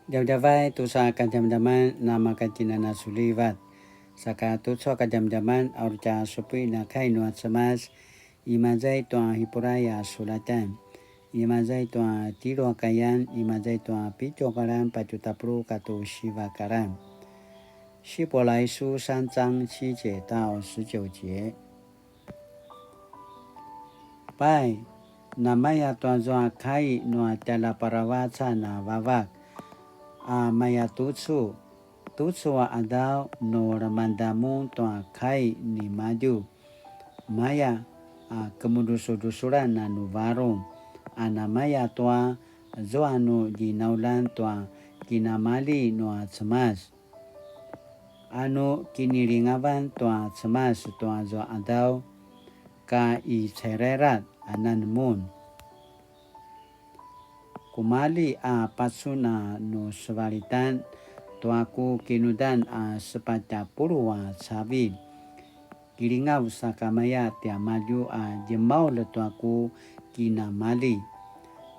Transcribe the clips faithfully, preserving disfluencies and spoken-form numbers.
Djavadjavay tusa kadjamadjaman na makakinanasulivat. Saka tucu a kadjamadjaman a uri tja supuin a kai nua Cemas, imaza i tua Hipuray a sulatan, imaza i tua tjelu a kayan, imaza i tua pitju a karan patju tapuluq katua siva karan. 希伯来书三章七节到十九节。 Pai, namaya tua zua kai nua tjaljaparavacan a Vavak, a maya tucu, tucu a qadaw nu lemangeda mun tua kai nimadju, maya a kemudrusuldrusulan a nu varung, a namaya tua zua nu djinaulan tua kinamali nua Cemas. A nu kinilingavan tua Cemas tua zua qadaw, ka i cairairat anan mun. Kumali a pacun a nu sevalitan tua ku kinudan a sepatj a puluq a cavilj. Kilingav sakamaya tiamadju a djemaul tua ku kinamali.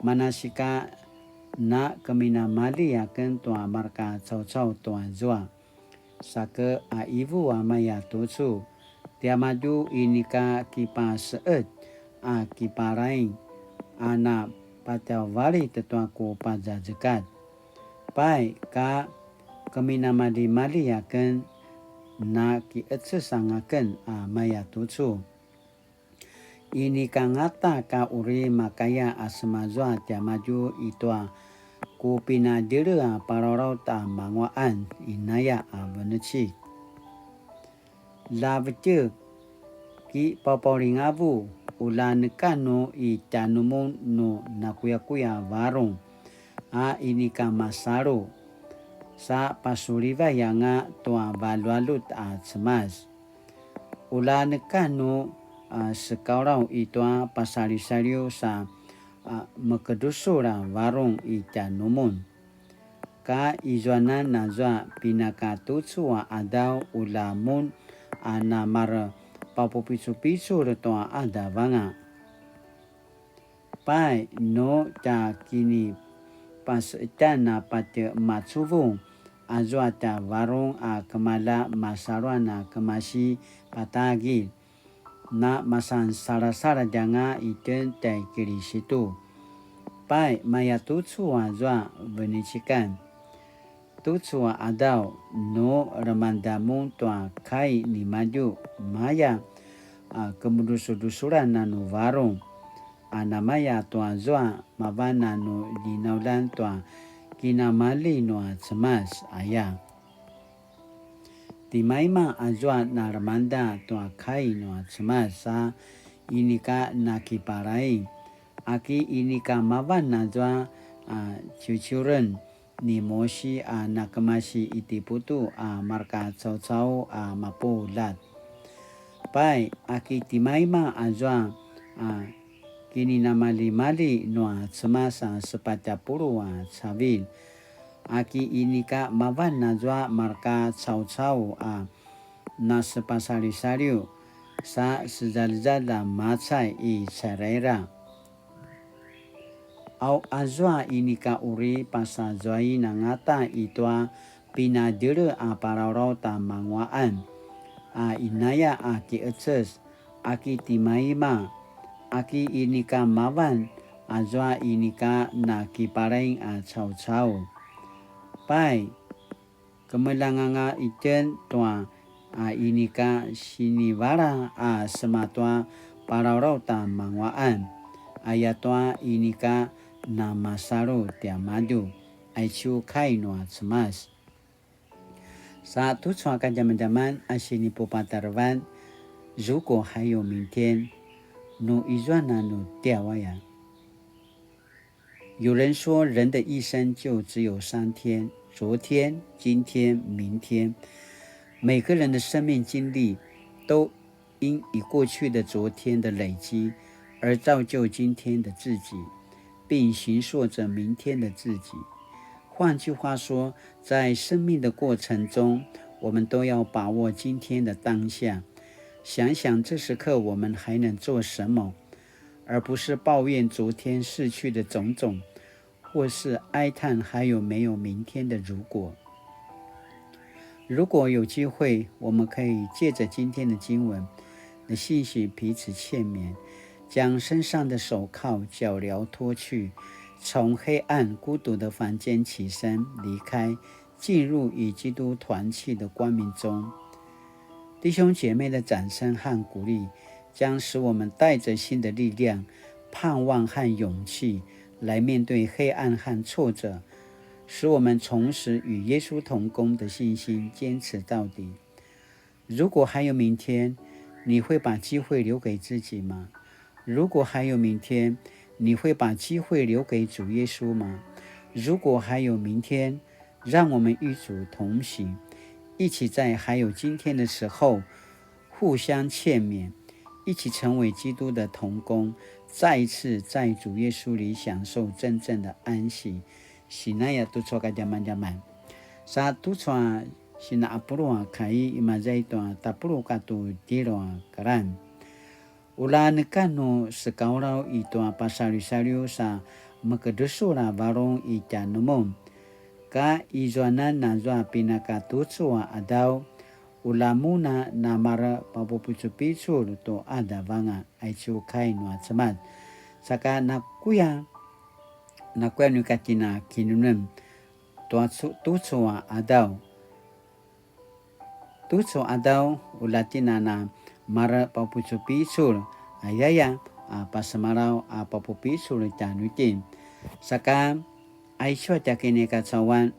Manasika na keminamali aken tua marka caucau tua zua. Sake a ivu a maya tucu, tiamadju inika kipaseqet a kiparaing a na patjavalit tua ku pazazekatj. Pai ka keminamalimali aken, na kiqeces anga ken a maya tucu. Inika ngata ka uri makaya a semazua tiamadju i tua ku pinadjele a palalaut a manguaqan, inaya a venecik. Lja vetjek, kipaupaulingavu, ula neka nu i tjanumun nu nakuyakuya varung, a inika masalu, sa pasulivay anga tua valjualjut a Cemas. Ula neka nu, a, sekaulaw i tua pasalisaliw sa, a, mekedrusul a varung i tjanumun. Ka izuanan azua pinakatucu a qadaw ula mun a namarepapupicupicul tua qadaw anga. Pai, nu tja kinipaseqetjan a patje macuvung azua tja varung a kemalja masaluan a kemasi patagilj, na masan salasaladj anga itjen tjai Kilisitu. Pai, maya tucu azua venecikan. Tucu a qadaw, nu lemangeda mun tua kai nimadju, maya a kemudrusuldrusulan a nu varung, a namaya tua zua mavan a nu djinaulan tua kinamali nua Cemas aya. Timaima azua na lemangeda tua kai nua Cemas a inika nakiparaing, aki inika mavan azua a ciuciuren ni Mosi a nakemasi Itiputu a marka caucau a mapuljat. Pai, aki timaima azua a kininamalimali nua Cemas a sepatj a puluq a cavilj, aki inika mavan azua marka caucau a nasepasalisaliw sa sezalezal a macay i ceraira. Au azua inika uri pasazuain angata i tua pinadele a palawlaw ta manguaqan, a inaya a kiqeces, aki timaima, aki inika mavan, azua inika nakipalaing a caucau. Pai, kemeljang anga itjen tua a inika sinivala a sema tua palawlaw ta manguaqan, ayatua inika namasalu tiamadju, aicu kai nua Cemas. Sa tucu a kadjamadjaman a sinipupatarevan, 如果还有明天, nu izua a nu tiaw aya. 有人说，人的一生就只有三天：昨天、今天、明天。每个人的生命经历都因已过去的昨天的累积，而造就今天的自己，并形塑着明天的自己。换句话说，在生命的过程中，我们都要把握今天的当下，想想这时刻我们还能做什么，而不是抱怨昨天逝去的种种，或是哀叹还有没有明天的如果。如果有机会，我们可以借着今天的经文的信息彼此劝勉，将身上的手铐、脚镣脱去，从黑暗孤独的房间起身离开，进入与基督团契的光明中。弟兄姐妹的掌声和鼓励，将使我们带着新的力量、盼望和勇气，来面对黑暗和挫折，使我们重拾与耶稣同工的信心，坚持到底。如果还有明天，你会把机会留给自己吗？如果还有明天，你会把机会留给主耶稣吗？如果还有明天，让我们与主同行，一起在还有今天的时候互相劝勉，一起成为基督的同工，再一次在主耶稣里享受真正的安息。Sinaya tucu a kadjamadjaman. Sa tucu a sina apulu a kai imaza i tua tapuluq katua tjelu a kalan. Ula neka nu sekaulaw i tua pasaliwsaliw sa mekedresul a varung i tjanumun. Ka izuanan azua pinaka tucu a qadaw, ula mun a namare papupicupicul tu qadaw anga, aicu kai nua Cemas. Saka nakuya, nakuya nu ika tjen a kinemenem tua cu-, tucu a qadaw. Tucu a qadaw, ula tjen a namare papupicupicul, ayaya a pasemalaw a papupicul tjanuitjen. Saka, aicu a tja kinikacauan,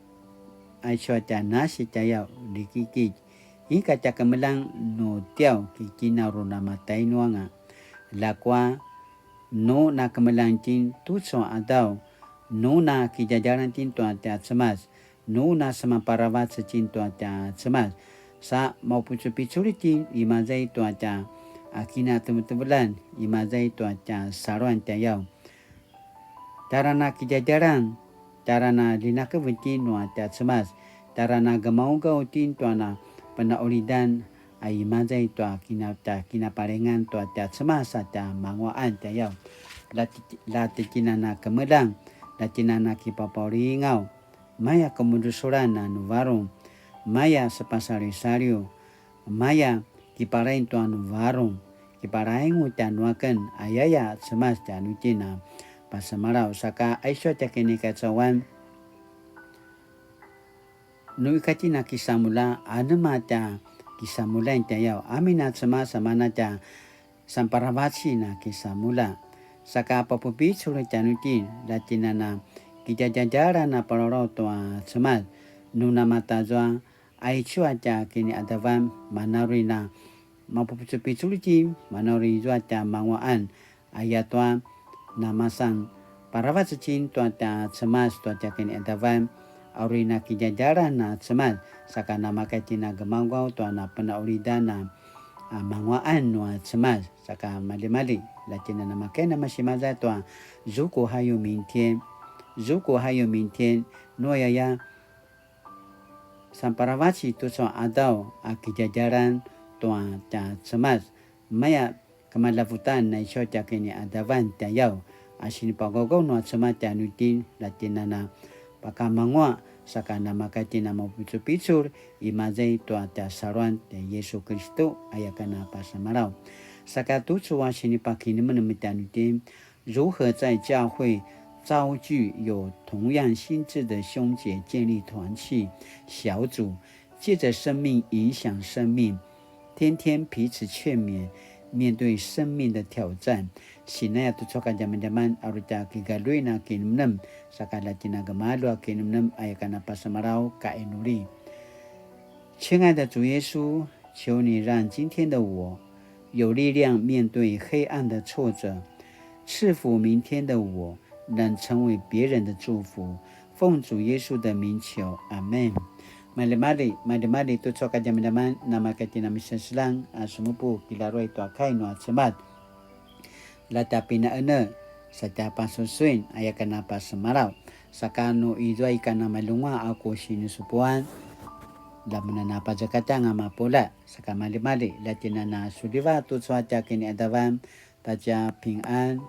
aicu a tja nasi tjayaw likikitj, ika tja kemeljang nu tiaw ki kinaru namatainu anga. Ljakua, nu na kemeljang itjen tucu a qadaw, nu na kidjadjalan itjen tua tja Cemas, nu na semanparavac itjen tua tja Cemas, sa mapupicupicul itjen imaza i tua tja, a, kinatevetevelan, imaza i tua tja saluan tjayaw. Tjara na kidjadjalan, tjara na ljinakev itjen nua tja Cemas, tjara na gemaugaw itjen tua na penaulidan, a imaza i tua kina-, tja kinapalingan tua tja Cemas a tja manguaqan tjayaw. La ti-, la titjen a na kemeljang, la titjen a na kipapaulingaw, maya kemudresulan a nu varung, maya sepasaliwsaliw, maya kipalaing tua nu varung, kipalaingu tjanuaken, ayaya Cemas tjanuitjen a pasemalaw. Saka aicu a tja kinikacauan, nu ika tjen a kisamulja, anema tja kisamuljain tjayaw, amin a Cemas a mana tja sanparavac itjen a kisamulja. Saka papupicul tjanuitjen, la titjen a na kidjadjadjalan a palalaut tua Cemas, nu namatazua, aicu a tja kiniqadavan, manu uri na mapupicupicul itjen, manu uri izua tja manguaqan, ayatua namasan paravac itjen tua tja Cemas tua tja kiniqadavan, a uri na kidjadjalan a Cemas, saka namakaya itjen a gemaugaw tua na penaulidan a, a, manguaqan nua Cemas, saka maljimalji, la titjen a namakaya na masimaza tua, 如果还有明天, 如果还有明天, nu ayaya, sanparavac i tucu a qadaw a kidjadjalan tua tja Cemas, maya kemalavutan na aicu a tja kiniqadavan tjayaw, a sinipagaugaw nua Cemas tjanuitjen, la titjen a na pakamanguaq, saka namakaya itjen a mapupicupicul, imaza i tua tja saluan tjai Yisu Kiristu, aya ken a pasemalaw. Saka tucu a sinipakinemenem tjanuitjen, 如何在教会招聚有同样心志的兄姐建立团契小组，借着生命影响生命，天天彼此劝勉，面对生命的挑战。Sinaya tucu a kadjamadjaman, a uri tja kigaluin a kinemenem, saka la titjen a gemalju a kinemenem, aya ken a pasemalaw, ka inuli. 亲爱的主耶稣，求你让今天的我有力量面对黑暗的挫折，赐福明天的我能成为别人的祝福。奉主耶稣的名求，阿们。Maljimalji, maljimalji tucu a kadjamadjaman, namakaya itjen a miseselang, a sumupu kilaruai tua kai nua Cemas. La tja pinaene, sa tja pasusuin, aya ken a pasemalaw. Saka nu izua ika na malunguaq a ku sinusupuan, la mun a na pazekatj anga mapuljat, saka maljimalji, la titjen a na suliva tucu a tja kiniqadavan, ta tja pingan,